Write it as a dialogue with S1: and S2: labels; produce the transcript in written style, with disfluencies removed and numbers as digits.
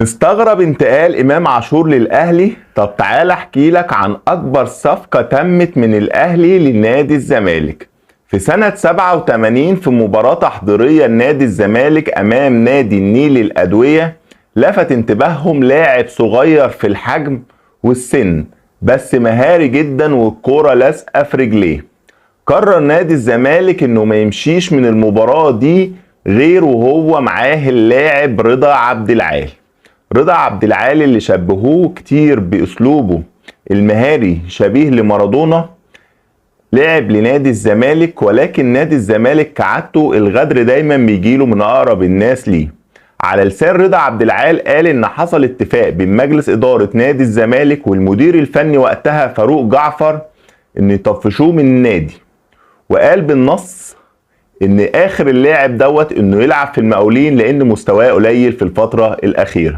S1: مستغرب انتقال امام عاشور للاهلي؟ طب تعال احكي لك عن اكبر صفقة تمت من الاهلي لنادي الزمالك. في سنة 87 في مباراة تحضيرية لنادي الزمالك امام نادي النيل للادوية، لفت انتباههم لاعب صغير في الحجم والسن بس مهاري جدا والكورة لازقة في رجليه. قرر نادي الزمالك انه ما يمشيش من المباراة دي غير وهو معاه اللاعب رضا عبد العال. رضا عبد العال اللي شبهوه كتير باسلوبه المهاري شبيه لمارادونا، لعب لنادي الزمالك، ولكن نادي الزمالك كعادته الغدر دايما بيجيله من اقرب الناس ليه. على لسان رضا عبد العال قال ان حصل اتفاق بين مجلس ادارة نادي الزمالك والمدير الفني وقتها فاروق جعفر ان يطفشوه من النادي، وقال بالنص ان اخر اللاعب دوت انه يلعب في المقاولين لان مستواه قليل في الفترة الاخيرة.